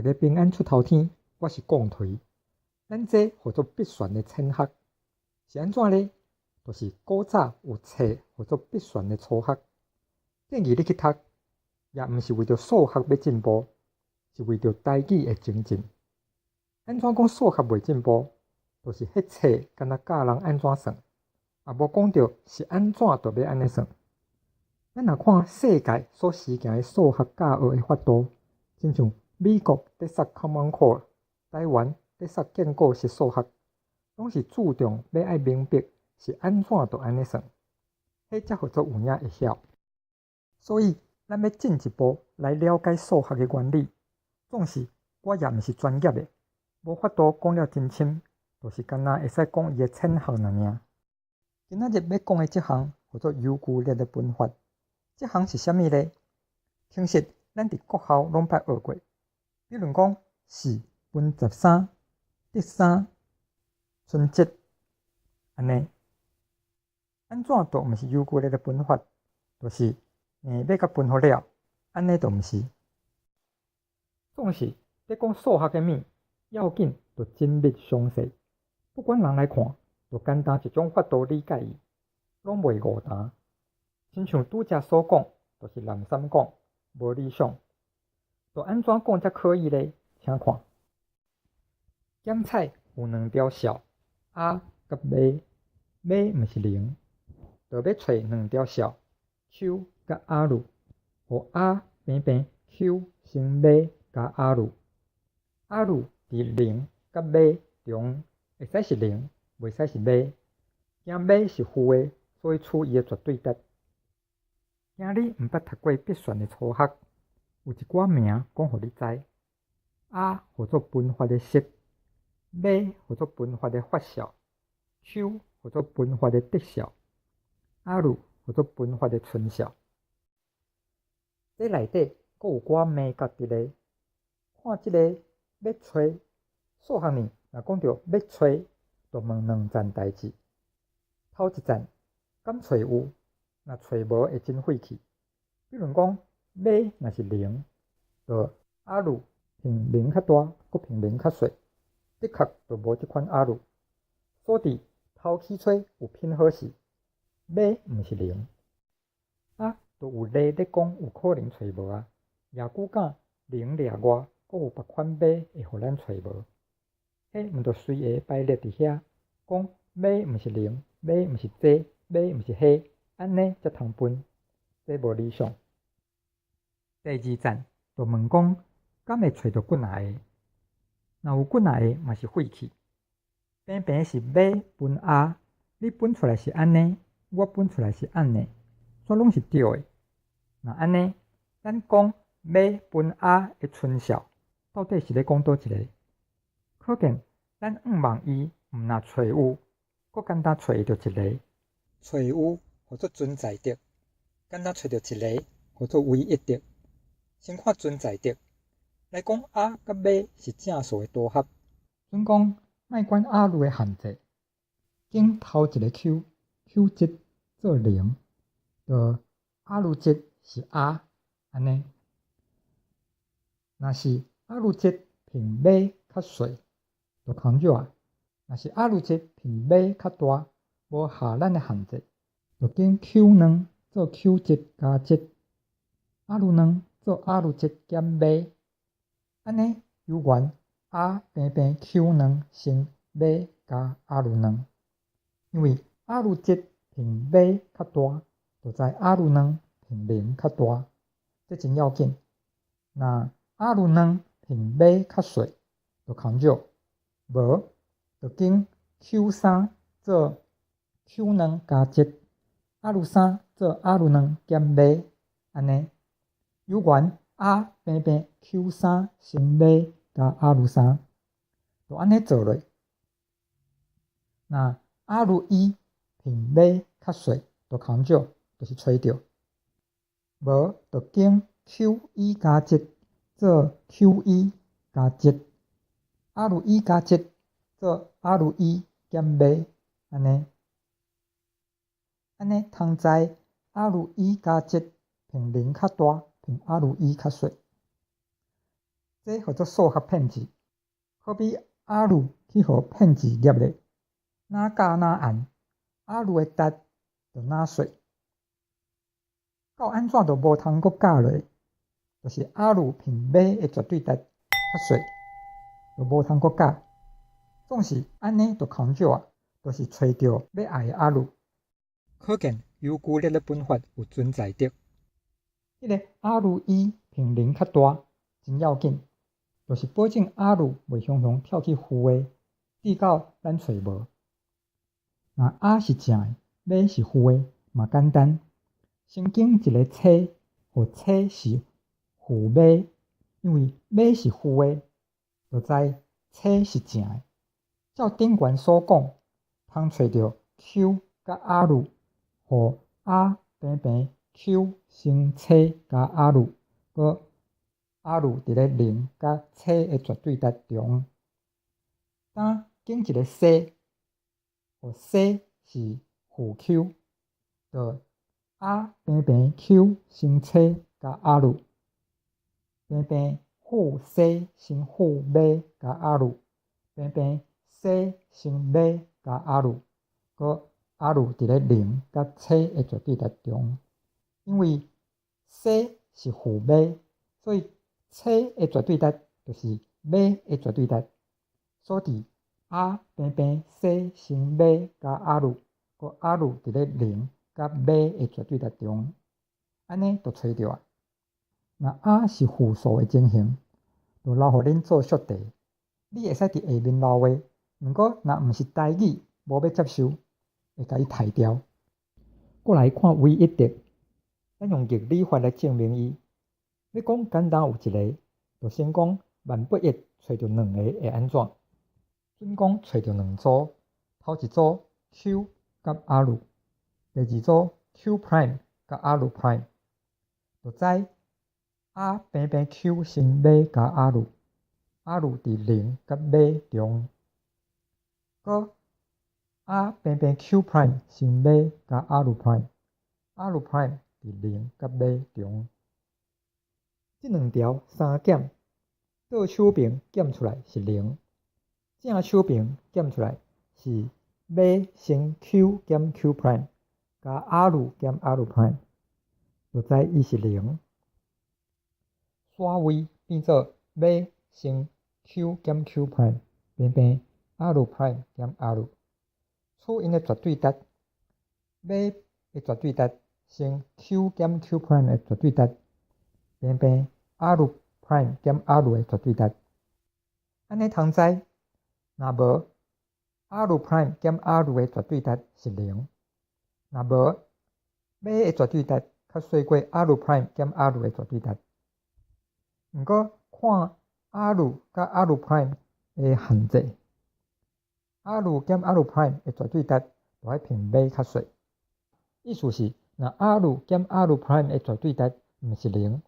大家平安出頭天，我是貢頹。咱這號做筆算的淺學，是按怎咧？就是古早有冊號做筆算的初學，建議你去讀，也毋是為著數學欲進步，是為著台語會精進。按怎講數學袂進步？就是彼冊干焦教人按怎算，也無講著是按怎就欲按呢算。咱若看世界所實行的數學教學的法度，親像美國咧設 Common Core，台灣咧設建構式數學，攏是注重欲愛明白是按怎就按呢算，彼才號做有影會曉。所以，咱欲進一步來了解數學的原理，縱使我也毋是專業的，無法度講了真深，就是干焦會使講伊的淺學爾爾。今仔日欲講的這項號做尤居列的分法，這項是啥物咧？其實咱佇國校攏捌學過，比如講4分13，得3，賰七，按呢。按怎都毋是尤居列的分法，就是欲共分予了，按呢都毋是。總是咧講數學的物，要緊就縝密詳細，不管人來看，就簡單一種法度理解伊，攏袂誤答。親像拄才所講，就是濫衾講，無理想。就按怎講才可以咧？請看，檢彩有兩條數，A佮 B，B 毋是零，就欲揣兩條數 Q 佮 R，予 A 平平 Q 乘 B 加 R，R 佇零佮 B 中會使是零，袂使是 B。驚 B 是負的，所以取伊的絕對值。驚你毋捌讀過筆算的初學，有一寡名講予你知。A 號做分法的式，B 號做分法的法數，Q 號做分法的得數，R 號做分法的賰數。這內底閣有寡眉角佇咧。看這個欲揣數學呢，若講著欲揣，就問兩層代誌。頭一層敢揣有，若揣無會真費氣。比如講，B 若是零，就 R 比零較大，閣比零較細，的確就無這款 R。所以頭起揣有品好勢，B 毋是零。啊，就有例咧講有可能揣無啊，也閣敢零掠外，閣有別款 B 會予咱揣無。彼毋就隨下排列佇遐，講 B 毋是零，B 毋是這，B 毋是彼，按呢才通分，這無理想。第二層就問講，敢會揣著幾若个？若有幾若个嘛是費氣。平平是 B 分 R，你分出來是按呢，我分出來是按呢，煞攏是對的。若按呢，咱講 B 分 R 的賰數，到底是咧講佗一个？可見咱向望伊毋若揣有，閣簡單揣會著一个。揣有號做存在值，簡單揣著一个號做唯一值。先看存在值，來講 A 佮 B 是正數的組合，準講莫管 R 的限制，揀頭一個 Q，Q 一做零，就 R 一是 A，按呢。若是 R 一比 B 較細，就空少啊。若是 R 一比 B 較大，無合咱的限制，就揀 Q 兩做 Q 一加一，R 兩做 R 一減 B，按呢猶原 A 平平 Q 兩乘 B 加 R 兩，因為 R 一比 B 較大，就知 R 兩比零較大，這真要緊。若 R 兩比 B 較細，就空少，無就揀 Q 三做 Q 兩加一，R 三做 R 兩減 B，按呢猶原 A 平平 Q 三乘 B 加 R 三，就按呢做落。若 R 一比 B 較細，就空少，就是揣著。無就揀 Q 一加一做 Q 一加一，R 一加一做 R 一減 B，按呢，按呢通知 R 一加一比零較大，比 R 一較細。這號做數學騙子，好比 R 去予騙子夾咧，若咬若按，R 的值就若細，到按怎都無通閣咬落，就是 R 並馬的絕對值較細，就無通閣咬。總是按呢就空少啊，就是揣著欲愛的 R。可見尤居列的本法有存在值。彼个 R 一憑零較大，真要緊，就是保證 R 袂雄雄跳去負的，至到咱揣無。若 R 是正的，馬是負的，嘛簡單。先揀一个 C，予 C 是負馬，因為馬是負的，就知 C 是正的。照頂懸所講，通揣著 Q 佮 R，予 R 平平 Q 乘 C 加 R，閣 R 佇咧零佮 C 的絕對值中。當揀一个 C，予 C 是負 Q，就 R 平平 Q 乘 C 加 R，平平負 C 乘負馬加 R，平平 C 乘馬加 R，閣 R 佇咧零佮 C 的絕對值中。因為 C 是負馬，所以 C 的絕對值就是馬的絕對值。所以 R 平平 C 乘馬加 R，閣 R 佇咧零佮馬的絕對值中，按呢就揣著啊。若 R 是負數的情形，就留予恁做俗題。你會使佇下面留話，毋過若毋是台語，無欲接受，會共伊刣掉。過來看唯一值，咱用逆理法來證明伊。欲講簡單有一个，就先講萬不一揣著兩个會按怎？準講揣著兩組，頭一組 Q 佮 R，第二組 Q prime 佮 R prime，就知 R 平平 Q 乘馬加 R，R 佇零佮馬中，閣 R 平平 Q prime 乘馬加 R prime，R prime 佇零佮馬中。這兩條相減，倒手爿減出來是零，正手爿減出來是馬乘 Q 減 Q prime 加 R 減 R prime，就知伊是零。徙位變做馬乘 Q 減 Q prime 平平 R prime 減 R，取𪜶的絕對值，馬的絕對值乘 Q 減 Q prime 的絕對值，平平 R prime 減 R 的絕對值。按呢通知，若無 R prime 減 R 的絕對值是零，若無馬的絕對值較細過 R prime 減 R 的絕對值。毋過看 R 佮 R prime 的限制，R 減 R prime 的絕對值就愛比馬較細。意思是，若 R 減 R prime 的絕對值毋是零，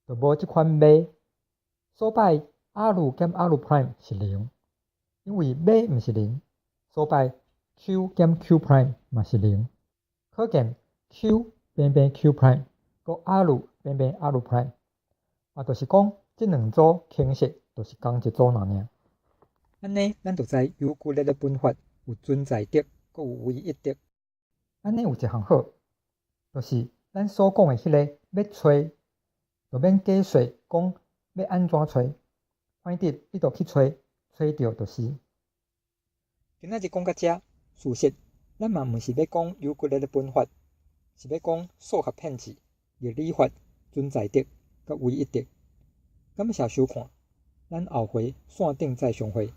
就無這款馬。所擺 R 減 R prime 是零，因為馬毋是零，所擺 Q 減 Q prime 嘛是零。可見 Q 平平 Q prime，閣 R 平平 R prime，嘛就是講，這兩組形式就是仝一組爾爾。按呢，咱就知尤居列的本法有存在值，閣有唯一值。按呢有一項好，就是咱所講的彼个欲揣，就免假設講欲按怎揣，反正你就去揣，揣著就是。今仔日講到遮，事實咱嘛毋是欲講尤居列的本法，是欲講數學騙子、逆理法、存在值佮唯一值。感謝收看，咱後回線頂再相會。